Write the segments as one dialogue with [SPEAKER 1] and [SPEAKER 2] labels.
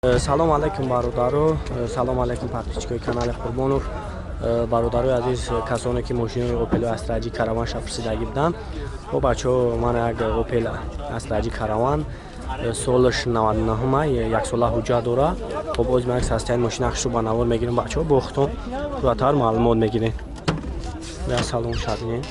[SPEAKER 1] Салом алейкум, бародаро, салом алейкум, подписчикои канали Қурбонов. Бародарои азиз, касоне ки мошинои Опел Астра Ҷи Караван шапурсидагӣ буданд, бо бачаҳо, ман як Опел Астра Ҷи Караван, солаш 99, яксола ҳуҷҷат дора. Хоб, боз ман як состояни мошина хушрӯ ба навор мегирам, бачаҳо, бо худтон пурратар маълумот мегирем. Я салом шабинем.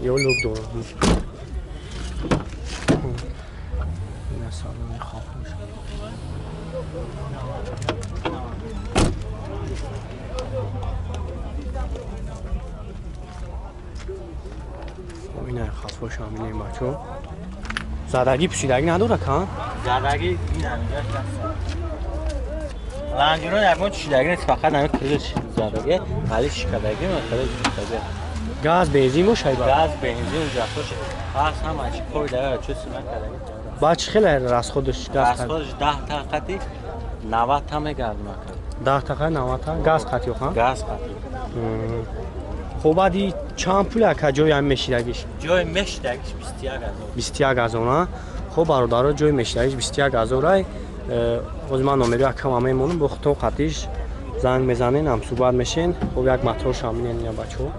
[SPEAKER 1] Ё лук дорам. Ина салони хобош. Ина хафош ҳаминем, бачо. Задагӣ, пӯшидагӣ надора ка?
[SPEAKER 2] Задагӣ ин ҳаминҷош ҳаст. Ланҷурон ягон чишидагӣ нест, фақат ҳамин крылиш задагӣ, ҳали шикадагӣ, крылиш шикадагӣ.
[SPEAKER 1] Газ, бензин бошай ба?
[SPEAKER 2] Газ, бензин, ҷафош ҳаст, ҳама чи пойда чӯ сима кардагӣ.
[SPEAKER 1] Ба чӣ хеле расходаш газ?
[SPEAKER 2] Расходаш 10 та қати 90 та мегардона.
[SPEAKER 1] 10 та қати 90 та газ қати ха?
[SPEAKER 2] Газ қати.
[SPEAKER 1] Хоб, баъди чанд пул ака ҷои ҳам мешидагиш?
[SPEAKER 2] Ҷои мешидагиш 21 ҳазор.
[SPEAKER 1] 21 ҳазор, а? Хоб, бародаро, ҷои мешидагиш 21 ҳазор ай. Ҳозир ман номери акам мемонам, бо худтон қатиш занг мезанен, ҳамсӯҳбат мешен. Хоб, як моторшам бинен, ина бачаҳо,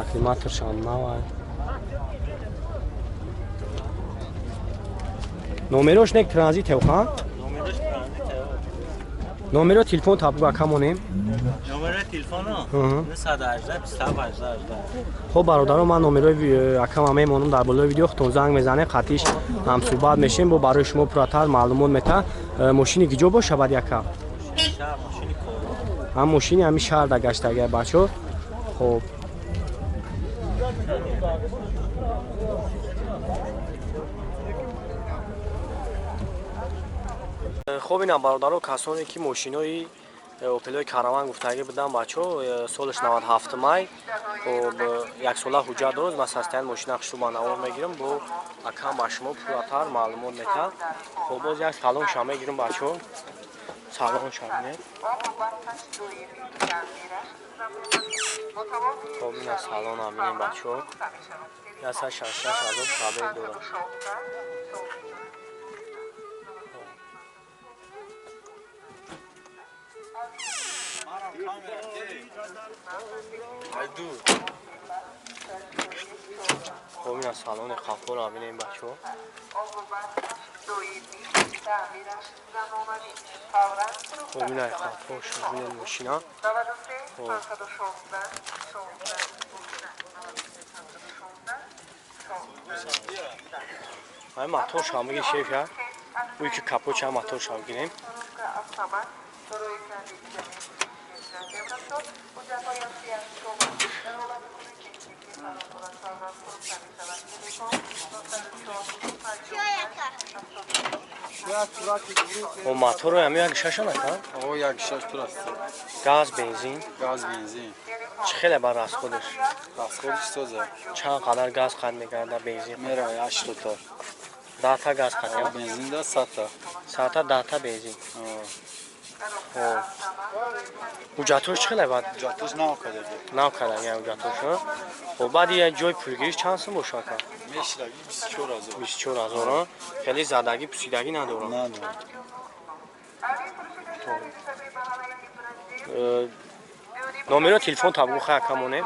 [SPEAKER 1] акклиматоршам нав. Номерош нек транзит ха?
[SPEAKER 2] Номерош транзит.
[SPEAKER 1] Номеро телефон табгу ака монем.
[SPEAKER 2] Номерои телефоно 918 27 18 18.
[SPEAKER 1] Хоб, бародаро, ман номерои акама мемонам дар болои видео, худтон занг мезанем, қатиш ҳамсӯҳбат мешем, бо барои шумо пурратар маълумот мета. Мошини киҷо боша баъд яка?
[SPEAKER 2] Шаҳр, мошини кор.
[SPEAKER 1] Ҳам мошини ҳами шаҳр да гаштагия, бачо. Хоб, хоб, инам бародаро, касоне ки мошинои Опелои Караван гуфтагӣ будам, бачо, солаш 97 май, хоб, яксола ҳуҷҷат дорад. Ман состояни мошина хушрӯ ба навор мегирам, бо акам ба шумо пурратар маълумот метаҳам. Хоб, боз як салонша мегирам, бачо, салонша бинед. Хоб, ина салона бинем, бачо, 166 ҳазор пробег дорад. Хоб, ина салони қафоро бинем, бачо. Хоб, ина қафоша бинем мошина. Хоб, ай моторша меги шеф, я уи ки капоча моторша бигирем. О, моторо ҳами як шашана ка?
[SPEAKER 3] О, як шаш тур аст.
[SPEAKER 1] Газ, бензин?
[SPEAKER 3] Газ, бензин.
[SPEAKER 1] Чӣ хеле бар расходаш?
[SPEAKER 3] Расходиш соза.
[SPEAKER 1] Чанд қадар газ қад мегарда, бензин?
[SPEAKER 3] Мера 8 та.
[SPEAKER 1] 10 та газ қад?
[SPEAKER 3] Бензин да 100 та.
[SPEAKER 1] 100 та, 10 та бензин. Хоб, ҳуҷҷатҳош чӣ хеле баъд?
[SPEAKER 3] Ҳуҷҷатҳош нав кардаги.
[SPEAKER 1] Нав кардаги ҳуҷҷатҳош. Хоб, баъди як ҷои пулгириш чанд сум боша ака?
[SPEAKER 3] Мешидаги 24 ҳазор.
[SPEAKER 1] 24 ҳазор. Хеле задагӣ, пусидагӣ надорад?
[SPEAKER 3] Надорад.
[SPEAKER 1] Номеро телефон табгу хай ака монем.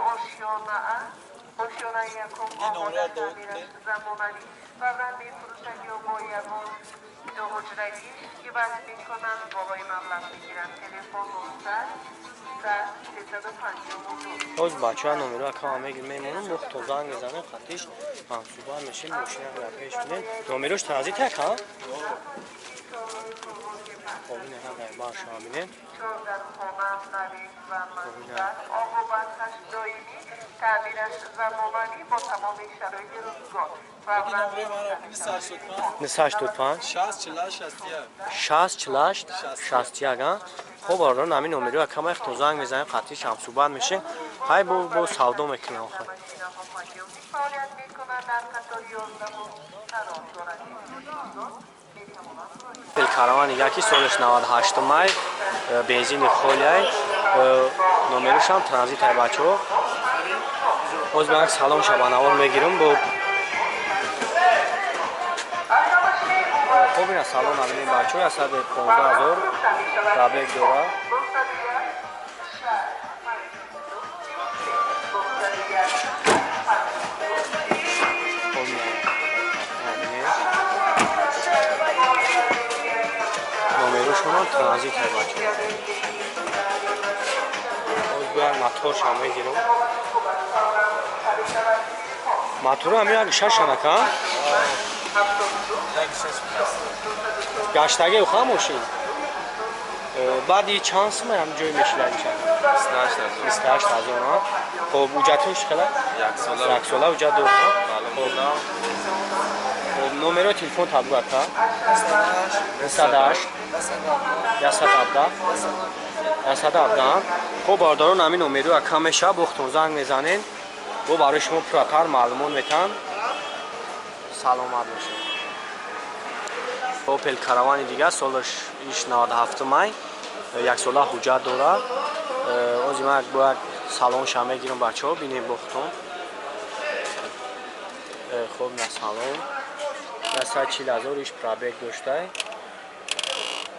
[SPEAKER 1] Ҳоз бачаҳо номеро акама мегир, мемонам, бо худтон занг мезанем, қатиш ҳамсӯҳбат мешем, мошина пеш бинем. Номерош транзит ака? Хоб, ина барша бинем. Хоб, ина 985 60 48 61, а? Хоб, бародарон, ҳамин номеро акама, худтон занг мезанем, қатиш ҳамсӯҳбат мешем. Ҳай, бо савдо мекунам хай. Каравани яки, солаш 98 май, бензини холиай, номерошам транзит ай, бачаҳо. Боз ман як салон шабанавор мегирам бо хоб ина салон абинем бачаҳо 115 000 пробег дора. Хоб ина абинем. Номерошонам транзит ҳай бачаҳо. Боз биём моторша мегирам. Мотора ҳам як шашанака? Гаштаги уха мошин. Баъди чанд сума ҳам ҷой мешидаги? 28 ҳазор. Хоб, ҳуҷҷатҳош хела? Яксола ҳуҷҷат дорад. Хоб, номерои телефон табу ака? 908 117 117. Хоб, бародарон, ҳамин номеро ака мешавад, бохтон занг мезанед, бо барои шумо пурратар маълумот метаҳанд. Саломат бошед. Опел Каравани дигар, солаш иш 97 май, яксола ҳуҷҷат дорад. Ози ман бояд салонша мегирам, бачаҳо, бинем бохтон. Хоб, на салон 140 000 иш пробег доштай.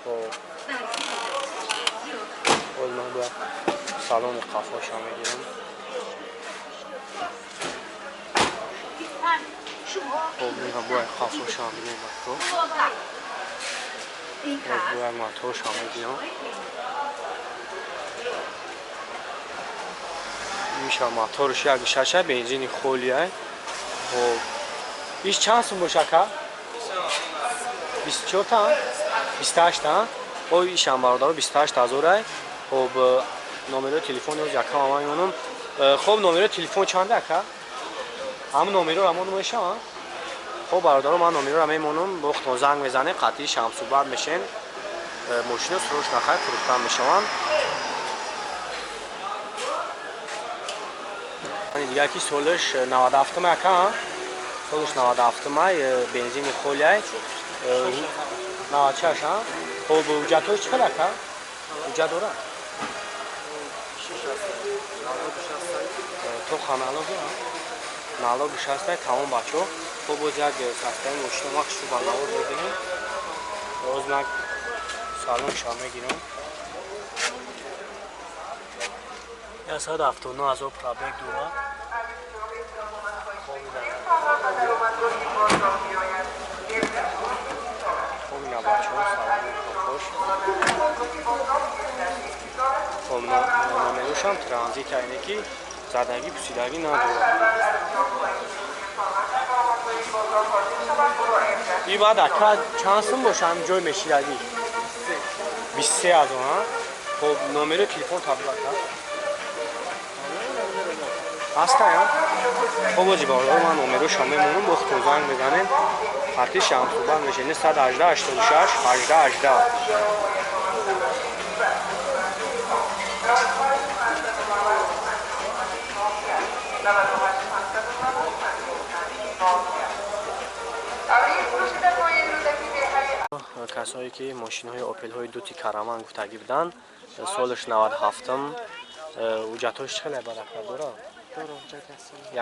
[SPEAKER 1] Хоб, оз ман бояд салони қафоша мегирам. Хоб, ина бояд қафоша бинем, бачаҳо. Бояд моторша мегирам. Миша моторш як шаша, бензини холия. Хоб, иш чанд сум боша ака? 24 та, 28 та. О, ишам бародаро 28 ҳазорай. Хоб, номерои телефони оз якам ама мемонам. Хоб, номерои телефон чанда ака? Ҳамн номеро ҳамон мешавад. Хоб, бародаро, ман номероро мемонам, бохтон занг мезанем, қатъи шамсӯҳбат мешем. Мошино срош нахай фурӯхта мешаванд. Дигар ки солаш 97 ака, солаш 97 май, бензини холиай, 96. Хоб, ҳуҷҷатҳош чӣ хел ака? Ҳуҷҷат дорад? То налог налогиш ҳастай, тамом бачаҳо. Хоб, боз як састаи мошина махшу ба навор мегирем. Боз ман салонша мегирам. 179 000 пробег дорад. Хоб, ина бачаҳо, салони хош. Хоб, номерошам транзит, айне ки задагӣ пусидагӣ надорад. И баъд ака чанд сум боша ҳам ҷой мешидагӣ? 23 000. Хоб, номерои телефон табу ака? Ҳастая? Хоб, ози бародаро, ман номероша мемонам, бохтон занг мезанем, қатъи шамсӯҳбат мешем. 918 86 18 18. Касое ки мошинҳои Опелҳои дути Караван гуфтагӣ буданд, солаш 97-м, ҳуҷҷатҳош чӣ хеле барака дорад?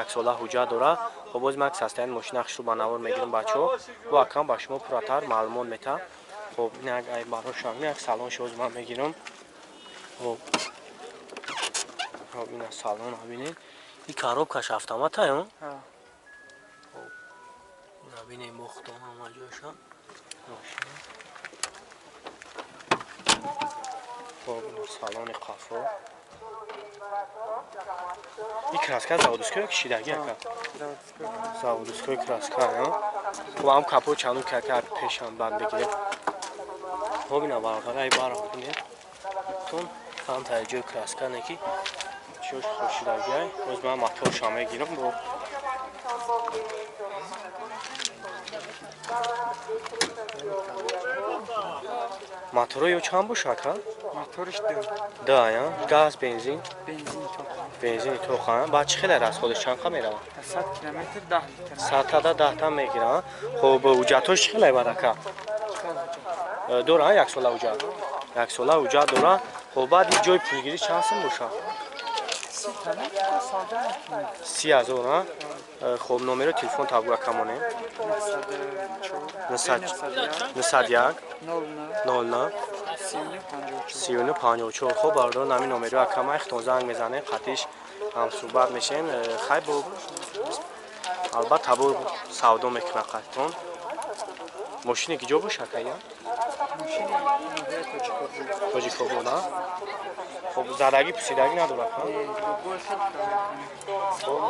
[SPEAKER 1] Яксола ҳуҷҷат дорад. Хоб, боз ман састаяни мошина хушрӯ ба навор мегирам, бачаҳо, бо акам ба шумо пурратар маълумот метаҳам. Хоб, ин ай барошам, як салоншо оз ман мегирам. Хоб, хоб, ина салон бинед. И коробкаш автомата ё? Хоб, ина бинем бохтон ҳама ҷоша мошина. Хоб, ина салони қафо. И краска заводской кишидаги ака? Заводской краска ё? Хоб, ҳам капот чанду кака пешам банд бигирем. Хоб, ина бародарай барам бинед. Тун камтар ҷои краска не ки чиёш хушидагиай. Боз ман моторша мегирам бо. Моторо ё чанд боша ака?
[SPEAKER 3] Моториш ду.
[SPEAKER 1] Да, я? Газ, бензин?
[SPEAKER 3] Бензин тоқ.
[SPEAKER 1] Бензини тоқ, баъд чӣ хеле расходаш чанд қа меравад?
[SPEAKER 3] 100 километр 10 литр.
[SPEAKER 1] Садтада 10 та мегирад. Хоб, ҳуҷҷатҳош чӣ хеле бад ака? Дора яксола ҳуҷҷат? Яксола ҳуҷҷат дора. Хоб, баъд ҷои пулгирӣ чанд сум боша? 30 000, а? Хоб, номеро телефон табгӯ, акамоне. 901 00 39 54. Хоб, бародарон, ҳамин номеро акама ихтон занг мезанем, қатиш ҳамсӯҳбат мешем. Хай, бо албатта бо савдо мекунад қатитон. Мошине ки ҷо боша, акая? Тоҷикобод. Хоб, задагӣ, пусидагӣ надорад? Хоб.